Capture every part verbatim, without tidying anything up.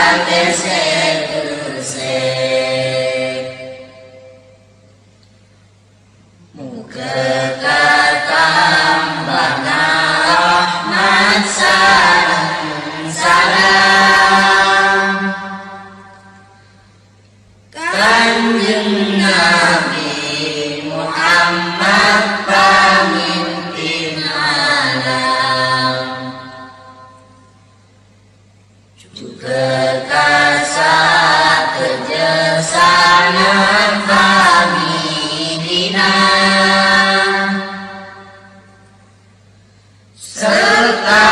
atè sè bersè. Moghâ katambhâna rahmat sareng salam Kanjeng Nabi Muhammad, pamimpin alam. Jhughâ ka sadhâjâ sanang familina, sarta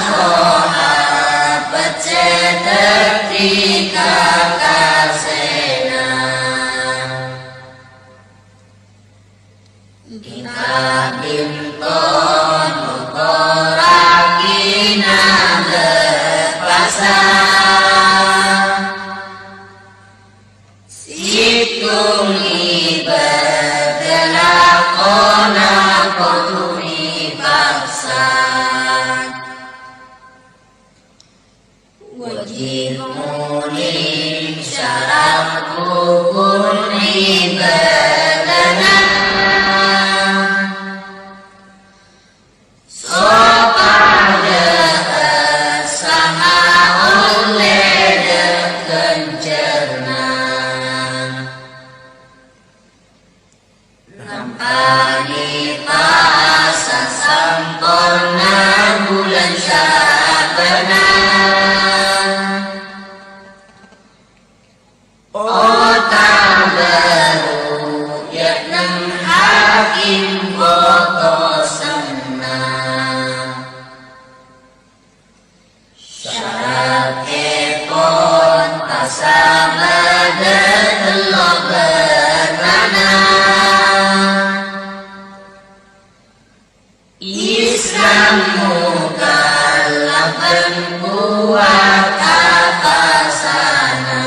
sahabat sè dhâddhi kakasèna. Èkabinto notorraghi nalèpassa sèttong ibâdâ lakona kodhu èpaksa. Wajib muli syarat rukun ibadana, sopaja sah ollè ghânjhârna. Lampani pasa samporna bulân Sya'bana, otabâ ru'yat neng hakim potosanna. Syarat èpon pasa bâdâ tello' bârnana. Islam mukallaf bân kowat apasana.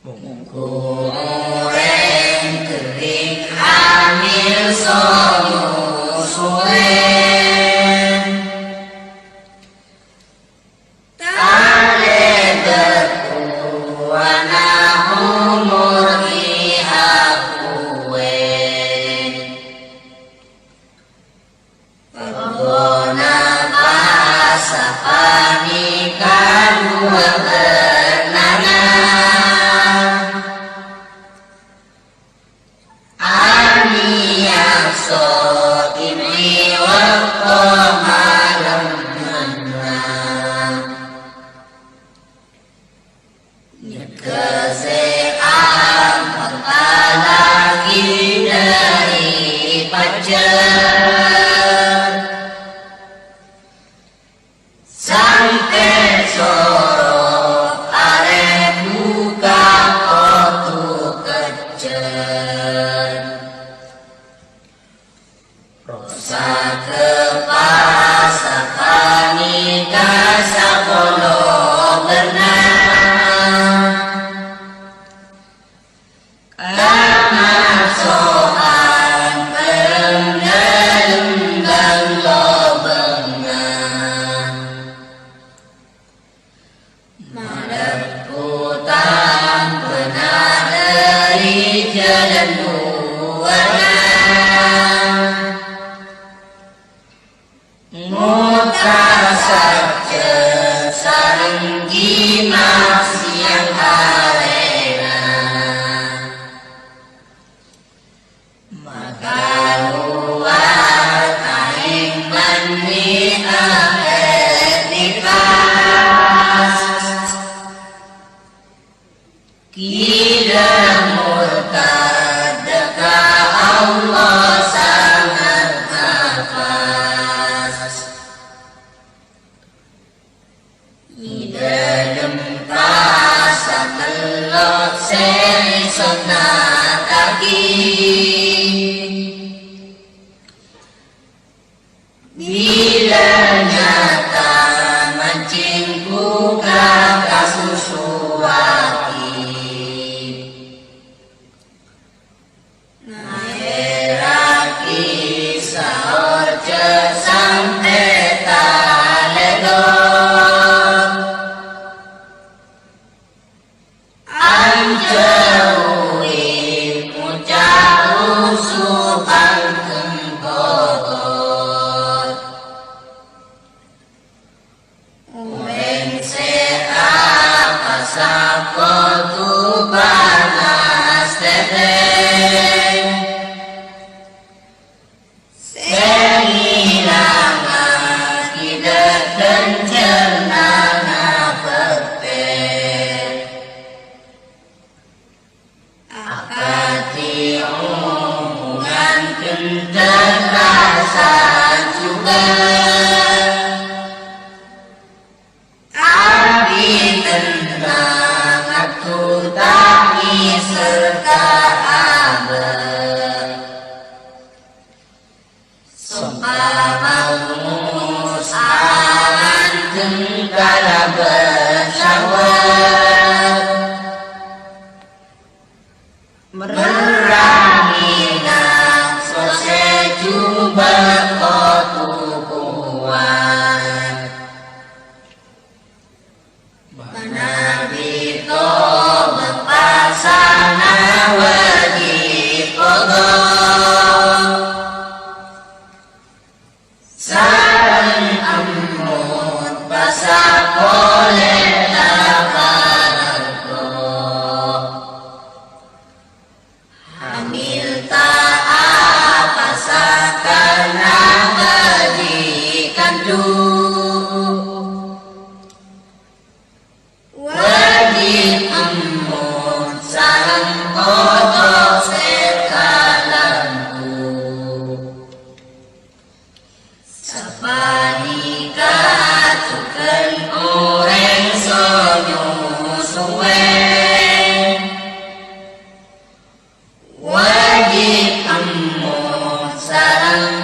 Mongghu orèng ghering hamil songo sowè, talèbât towana omor è akowè. Pagghuna pasa panèka duwâ bârnana. Anèyat so'èm è bâkto malem mennang. Nyegghâ sè ampon apalaghi dhâri pajhâr, sampè' soro arè bhuka kodhu kejjhâr. Rosaghâ pasa panèka sapolo bârna. Kamaso'an bâreng dâlem bân lobângnga. Malebbhu tanggâna dhâri jhâlân duwâna. Ngoca' sajjhâ sareng jhimah sèyang arèna. Makalowar aèng mandi aèng nifas. Ghilâ murtad ka Allah sanget nafas. È dâlem pasa tello' sè èsonnataghi. Bilâ nyata mancèng bhuka kasusuwaghi. Ngahèrraghi saor jhâ' sampè' talèdo. Orèng sè apasa kotubâna satètè, sè ngilangaghi dhâ'-, dhâjâna pèttè. Akadhi omongan ghânḍhâ' ka sajjhubâ. Abdhina ngaddhu tangès sarta abâ'. Sompa maos alanjhâng kalabân sawât. Merrangè nafso sè jhubâ' kodhu kowat. Manabi tobâ pasana wâjib kodho. Sareng emmot pasa polè la parlo. Hamil ta' apasa karna bâji' kandhu'. Wâjib emmot sareng kodho sè kalanggu. Sapanèka jhughân orèng sè nyosowè. Wâjib emmot sareng